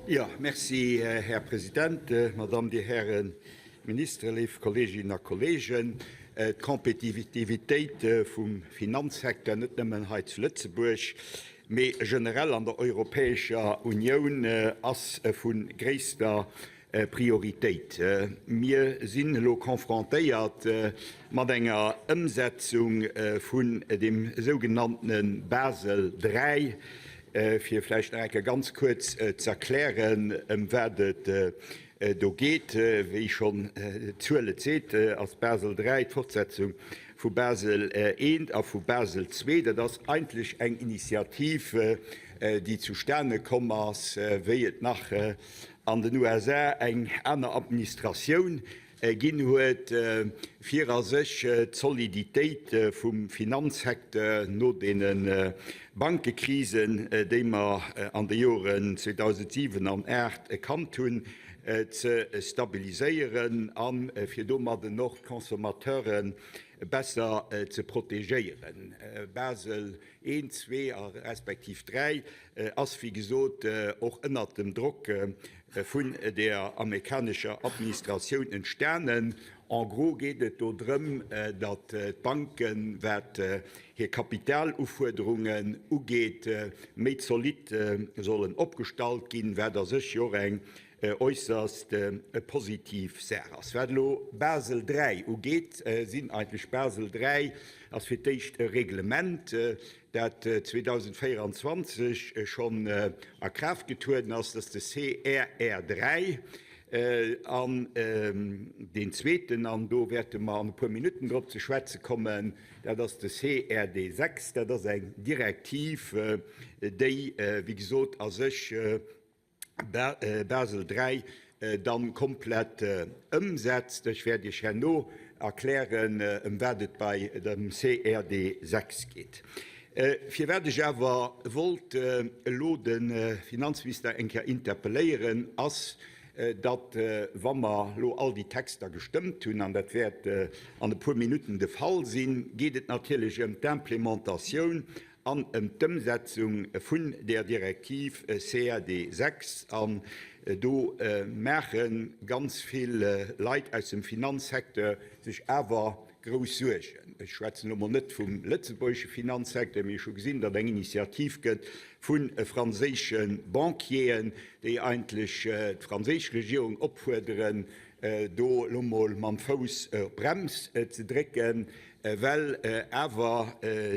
Jo, merci, Här President, Madame, Dir Häre Ministere, léif Kolleeginnen a Kolleegen. D'Kompetitivitéit vum Finanzsecteur, net nëmmen hei zu Lëtzebuerg, mee generell an der Europäescher Unioun, ass vu gréisster Prioritéit. Mir sinn elo confrontéiert mat enger Ëmsetzung vun deem sougenanntene Basel III. Fir vläicht nach eng Kéier ganz kuerz z'erklären, ëm wat et do geet, Wéi schonn d'Zuel et seet, ass Basel III d'Fortsetzung vu Basel I a vu Basel II. Dat ass eigentlech eng Initiativ, déi zustane komm ass, wéi et nach an den USA eng aner Administratioun ginn huet, fir a sech d'Soliditéit vum Finanzsecteur no deene Bankekrisen, déi mer an de Joren 2007 an 2008 kannt hunn, ze stabiliséieren a fir domadden och d'Consommateure besser ze protegéieren. Basel I, II a respektiv III ass wéi gesot och ënnert dem Drock vun der amerikanescher Administratioun entstanen. En gros geet et do drëm, datt d'Banken, wat hir Kapitalufuerderungen ugeet, méi zolidd sollen opgestallt ginn, wat a sech jo och eng äusserst positiv Saach ass. Wat elo Basel III ugeet, sinn eigentlech Basel III ass fir d'éischt e Reglement, dat 2024 schonn a Kraaft getrueden ass, dat ass de CRR 3 an deen zweeten, an do wäerte mer an e puer Minutten drop ze schwätze kommen, dat ass de CRD 6. Dat ass eng Direktiv, déi, wéi gesot, a sech Basel III dann komplett ëmsetzt. Ech wäert Iech herno erklären, ëm wat et bei dem CRD 6 geet. Firwat ech awer wollt elo de Finanzminister eng Kéier interpelléieren, ass, datt, wa mer elo all déi Texter gestëmmt hunn, an dat wäert an e puer Minutten de Fall sinn, geet et natierlech ëm d'Implementatioun an ëm d'Ëmsetzung vun där Direktiv CRD 6. An do maache ganz vill Leit aus dem Finanzsecteur sech awer grouss Suergen. Ech schwätzen elo mol net vum lëtzebuergesche Finanzsecteur, mee ech hu gesinn, datt eng Initiativ gëtt vu franséische Banquieren, déi eigentlech d'franséisch Regierung opfuerderen, do elo mol mam Fouss op d'Brems ze drécken. Well awer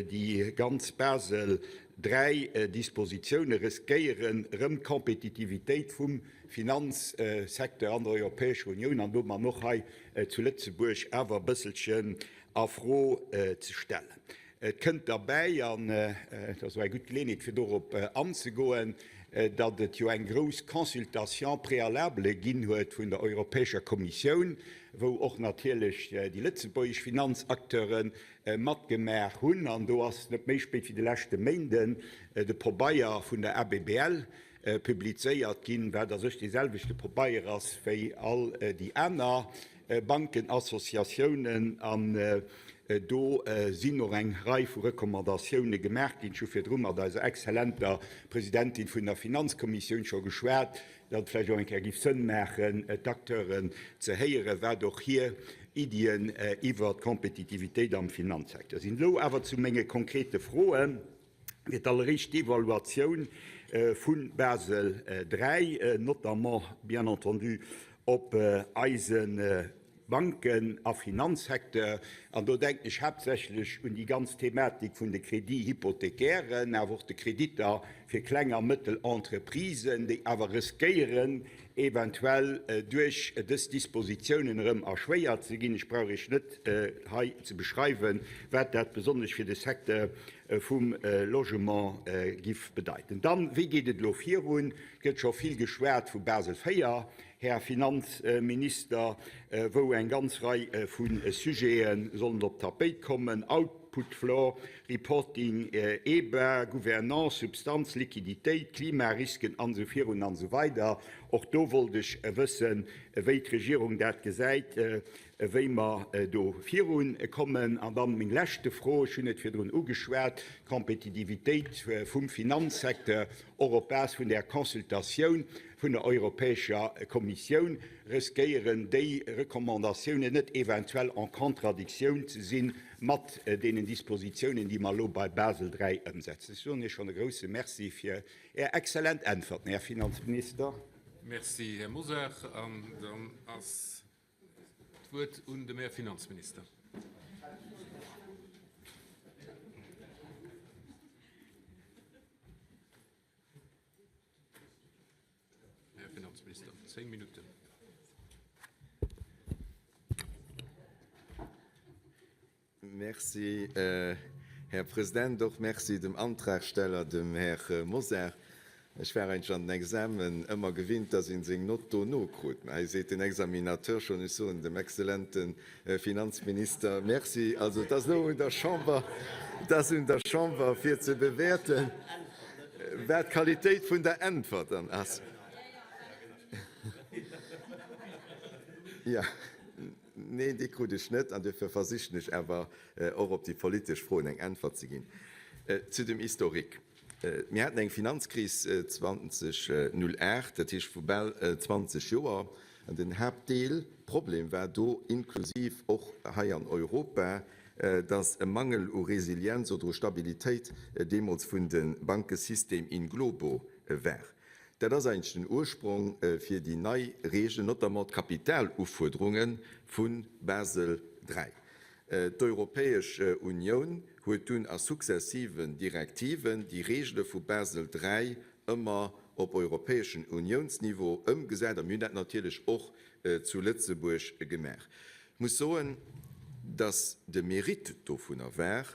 déi ganz Basel III-Dispositioune riskéieren erëm d'Kompetitivitéit vum Finanzsecteur an der Europäescher Unioun an domat och hei zu Lëtzebuerg awer e bësselchen a Fro ze stellen. Et kënnt derbäi, an et ass och eng gutt Geleeënheet fir dorop anzegoen, datt et jo eng grouss Consultation préalable ginn huet vun der Europäescher Kommissioun, wou och natierlech déi lëtzebuergesch Finanzacteure matgemaach hunn. An do ass net méi spéit wéi de leschte Méinden de Pobeier vun der ABBL publizéiert ginn, wat a sech dee selwechte Pobeier ass wéi all déi aner Bankenassociatiounen. An do sinn och eng Rei vu Recommandatioune gemaach ginn. Ech hu virdru mat eiser exzellenter Presidentin vun der Finanzkommissioun scho geschwat, datt et vläicht och eng Kéier géif Sënn maachen, d'Acteuren ze héieren, wat och hir Iddien iwwert d'Kompetitivitéit am Finanzsecteur sinn. Elo awer zu menge konkrete Froen. Fir d'alleréischt d'Evaluatioun vu Basel III, notamment bien entendu op eise Banken a Finanzsecteur, an do denken ech haaptsächlech un déi ganz Thematik vun de Crédit-hypothécairen, awer och de Kreditter fir kleng a mëttel Entreprisen, déi awer riskéieren, eventuell duerch dës Dispositiounen erëm erschwéiert ze ginn. Ech brauch Iech net hei ze beschreiwen, wat dat besonnesch fir de Secteur vum Logement giff bedeiten. Dann, wéi geet et elo virun? Et gëtt scho vill geschwat vu Basel IV. Här Finanzminister, wou eng ganz Rei vu Sujete sollen op d'Tapéit kommen, Output Floor, Reporting, EBA, Gouvernance, Substanz, Liquiditéit, Klimarisken an esou virun an esou weider. Och do wollt ech wëssen, wéi d'Regierung dat gesäit. wéi mer do virunkommen. An dann meng leschte Fro, ech hunn et virdrun ugeschwat, d'Kompetitivitéit vum Finanzsecteur, och op Base vun där Consultatioun vun der Europäescher Kommissioun, riskéieren déi Recommandatiounen net eventuell en contradiction ze si mat deenen Dispositiounen, déi mer elo bei Basel III ëmsetzen? Ech soen Iech schonn e grouse Merci fir Är exzellent Äntwerten, Här Finanzminister. Merci, Här Mosar. An dann ass d'Wuert un dem Här Finanzminister. Här Finanzminister, zéng Minutten. Merci, Här President. Och Merci dem Antragsteller, dem Här Mosar. Ech war eigentlech an den Examen ëmmer gewinnt, dass ee seng Nott dono krut. Mä hei seet den Examinateur schonn, ech soen dem exzellente Finanzminister Merci. Also et ass elo un der Chamber, et ass un der Chamber fir ze bewäerten, wat d'Qualitéit vun der Äntwert dann ass. Jo. Neen, déi krut ech net an duerfir versichen ech awer och op déi politesch Froen eng Äntwert ze ginn. Zu dem Historique. Mir haten eng Finanzkris 2008, dat heescht vu bal 20 Joer, an den Haaptdeel, Problem war do, inklusiv och hei an Europa, dass e Mangel u Resilienz oder u Stabilitéit deemools vun de Bankesystem in globo war. Dat ass eigentlech den Ursprong fir déi nei Regeln, notamment d'Kapitalufuerderunge vu Basel III. D'Europäesch Unioun huet dunn a successiven Direktiven déi Regele vu Basel III ëmmer op europäeschen Uniounsniveau ëmgesat a mir hunn dat natierlech och zu Lëtzebuerg gemaach. Ech muss soen, dass de Mérite dovunner war,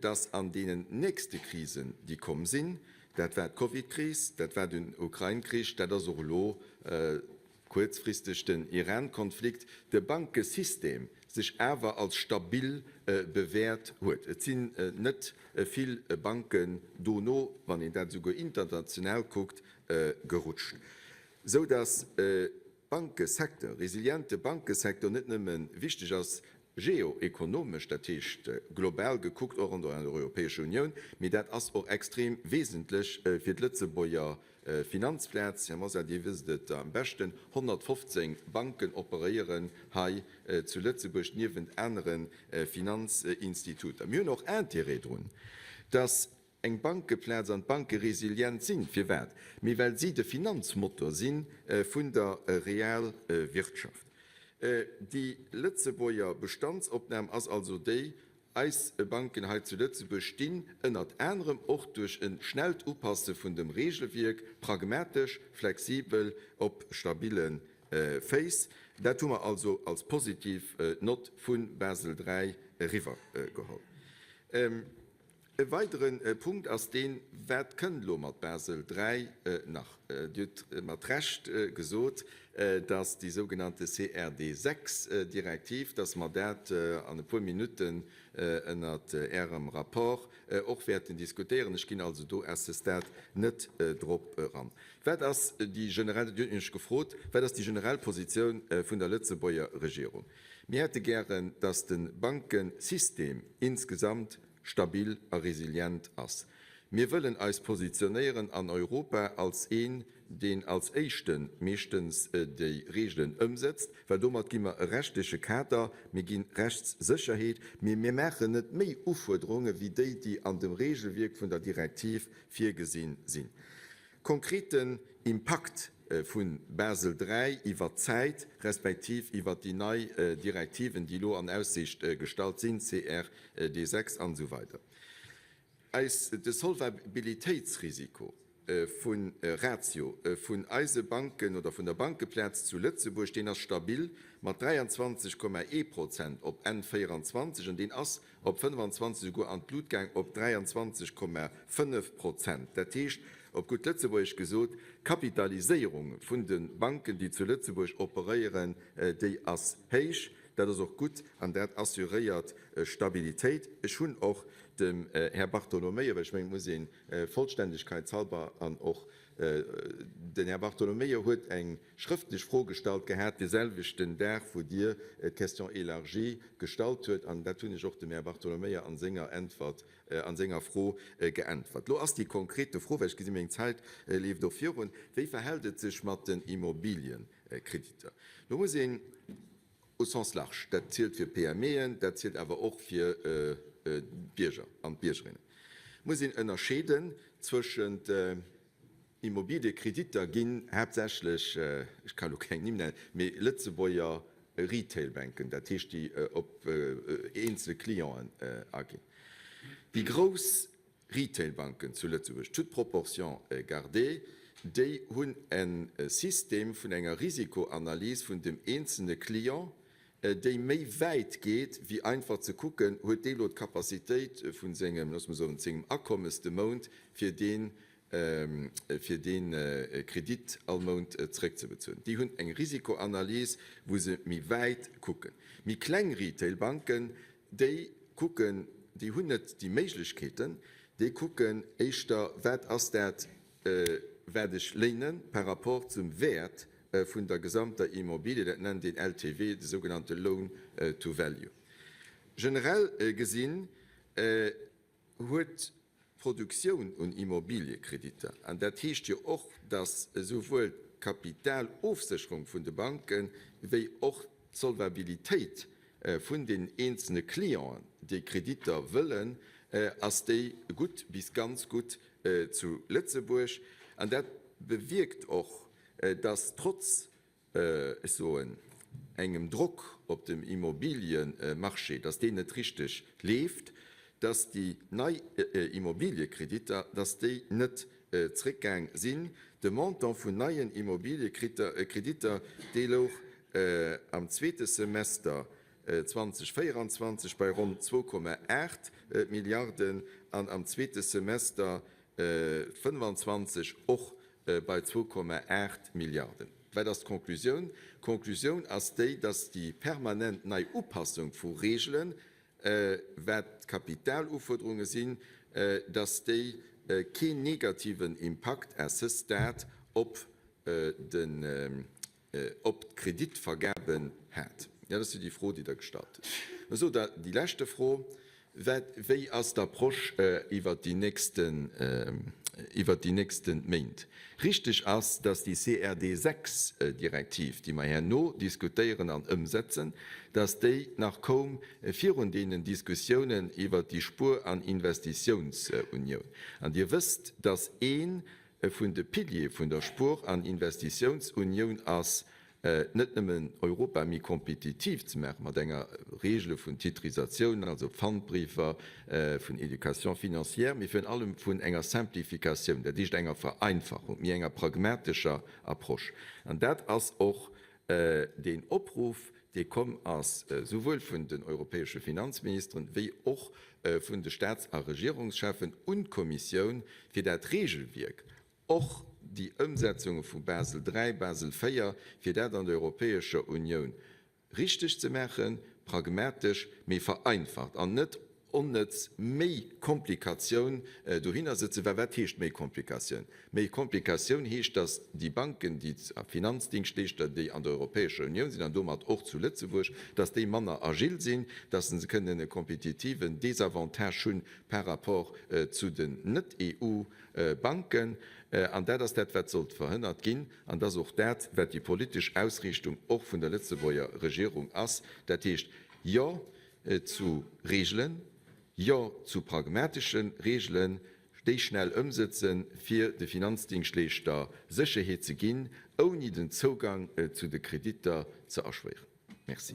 dass an deenen nächste Krisen, déi komm sinn, dat war d'Covidkris, dat war den Ukrain-Krich, dat ass och elo kuerzfristeg den Iran-Konflikt, de Bankesystem sech awer als stabil bewäert huet. Et sinn net vill Banken dono, wann een dat esouguer international kuckt, gerutscht, esou dass Bankesecteur, resiliente Bankesecteur net nëmme wichteg ass geoekonomesch, dat heescht global gekuckt, och an der Europäescher Unioun, mee dat ass och extrem wesentlech fir d'Lëtzebuerger Finanzplaz. Här Mosar, Dir wësst et am beschten, 115 Banken operéieren hei zu Lëtzebuerg niewent anere Finanzinstituter. Mir hunn och Intérêt drun, dass eng Bankeplaz an d'Banke resilient sinn. Firwat? Mee well si de Finanzmotor si vun der Realwirtschaft. Déi Lëtzebuerger Bestandsopnam ass also déi, Eis Banken hei zu Lëtzebuerg stinn ënnert anerem och duerch e schnellt Upasse vun dem Regelwierk pragmatesch, flexibel op stabille Féiss. Dat hu mer also als positiv Nott vu Basel III eriwwergeholl. E weidere Punkt ass deen, Wat kënnt elo mat Basel III nach? Dir hutt mat Recht gesot, dass déi sougenannte CRD VI-Direktiv, dass mer dat an e puer Minutten ënnert Ärem Rapport och wäerten diskutéieren. Ech ginn also do à ce stade net drop eran. Wat ass déi generell, Dir hutt mech gefrot, wat ass déi generell Positioun vun der Lëtzebuerger Regierung? Mir hätte gären, dass de Bankesystem insgesamt stabil a resilient ass. Mir wëllen eis positionéieren an Europa als een, deen als éischte meeschtens déi Regeln ëmsetzt, well domat gi mer e rechtleche Kader, mir gi Rechtssécherheet, mee mir maachen net méi Ufuerderunge wéi déi, déi an dem Regelwierk vun der Direktiv virgesinn sinn. Konkreten Impakt vu Basel III iwwert d'Zäit, respektiv iwwert déi nei Direktiven, déi elo an Aussicht gestallt sinn, CRD VI an esou weider. Eis, de Solvabilitéitsrisiko vu Ratio vun eise Banken oder vun der Bankeplaz zu Lëtzebuerg, deen ass stabil mat 23,1 Prozent op Enn 24 an deen ass op 25 esouguer an d'Lut gaang op 23,5 Prozent. Dat heescht, op gutt Lëtzebuergesch gesot, d'Kapitaliséierung vun de Banken, déi zu Lëtzebuerg operéieren, déi ass héich. Dat ass och gutt an dat assuréiert Stabilitéit. Ech hunn och dem Här Bartolomeo, well ech mengen, et muss ee vollständegkeitshalber an och. Den Här Bartolomeo huet eng schrëftlech Fro gestallt gehat, dee selwechten Dag, wou Dir d'Question élargie gestallt huet, an dat hunn ech och dem Här Bartolomeo a senger Äntwert, a senger Fro geäntwert. Elo ass déi konkrete Fro, well ech gesinn, meng Zäit leeft och virun, Wéi verhält et sech mat den Immobiliëkreditter? Do muss een au sens large, dat zielt fir PMEen, dat zielt awer och fir d'Bierger an d'Biergerinnen, muss een ënnerscheeden zwëschent Immobiliekreditter ginn haaptsächlech, ech ka elo keng Nimm nennen, mee Lëtzebuerger Retailbanken, dat heescht déi op eenzel Clienten aginn. Déi grouss Retailbanken zu Lëtzebuerg, toute proportion gardée, déi hunn e System vun enger Risikoanalys vun dem eenzelne Client, déi méi wäit geet wéi einfach ze kucken, huet dee lo d'Capacitéit vun sengem, loosse mer soen, sengem Akommes de Mount, fir dee fir dee Kredit all Mount zréckzebezuelen. Déi hunn eng Risikoanalys, wou se méi wäit kucken. Méi kleng Retailbanken, Déi kucken, déi hunn net déi Méiglechkeeten, déi kucken éischter, wat ass dat, wat ech léine par rapport zum Wäert vun der gesamter Immobilie, dat nennt een LTV, de sougenannte Loan to Value. Generell gesinn huet d'Produktioun un Immobiliekreditter, an dat heescht jo och, datt esouwuel d'Kapitalofsécherung vun de Banke wéi och d'Solvabilitéit vun den eenzelne Clienten, déi Kreditter wëllen, ass déi gutt bis ganz gutt zu Lëtzebuerg. An dat bewierkt och, datt trotz ech soen, engem Drock op dem Immobiliemarché, dass deen net richteg leeft, dass déi nei Immobiliekreditter, dass déi net zréckgaang sinn. De Montant vun neien Immobiliekreditter, dee louch am zweete Semester 2024 bei ronn 2,8 Milliarden an am zweete Semester 25 och bei 2,8 Milliarden. Wat ass d'Conclusioun? D'Conclusioun ass déi, dass déi permanent nei Upassung vu Reegelen, wat d'Kapitalufuerderunge sinn, dass déi keen negativen Impakt à ce stade op den op d'Kreditvergaben hat. Dat ass jo déi Fro, déi Der gestallt hutt. Ech soe der déi leschte Fro, Wat, wéi ass d'Approche iwwert déi nächsten, iwwert déi nächste Méint? Richteg ass, dass déi CRD VI-Direktiv, déi mer herno diskutéieren an ëmsetzen, dass déi nach koum virun deenen Diskussiounen iwwert déi Spuer an Investitiounsunioun. An Dir wësst, dass ee E vun de Piliere vun der Spuer an Investitiounsunioun ass, net nëmmen Europa méi kompetitiv ze maachen, mat enger Regele vun Titrisatioun, also Pfandbriefer, vun Éducation financière, mee virun allem vun enger Simplificatioun, dat heescht enger Vereinfachung, méi enger pragmatescher Approche. An dat ass och deen Opruff, dee komm ass, souwuel vun den europäesche Finanzministeren wéi och vun de Staats a Regierungscheffen un d'Kommissioun, fir dat Regelwierk, och déi Ëmsetzunge vu Basel III, Basel IV, fir dat an der Europäescher Unioun richteg ze maachen, pragmatesch, mee vereinfacht an net onnëtz méi Komplikatioun dohinner sëtzen. Well wat heescht méi Komplikatioun? Méi Komplikatioun heescht, datt déi Banken, déi a Finanzdingschtleeschter, déi an der Europäescher Unioun sinn an domat och zu Lëtzebuerg, datt déi manner agil sinn, datt se kënnen e kompetitiven Désavantage hunn par rapport zu den Net-EU-Banken. An dat ass dat, wat sollt verhënnert ginn. An dat ass och dat, wat déi politesch Ausriichtung och vun der Lëtzebuerger Regierung ass. Dat heescht, Jo zu Reegelen, Jo zu pragmatesche Reegelen, déi schnell ëmsëtzen, fir de Finanzdingschtleeschter Sécherheet ze ginn, ouni den Zougang zu de Kreditter ze erschwéieren. Merci.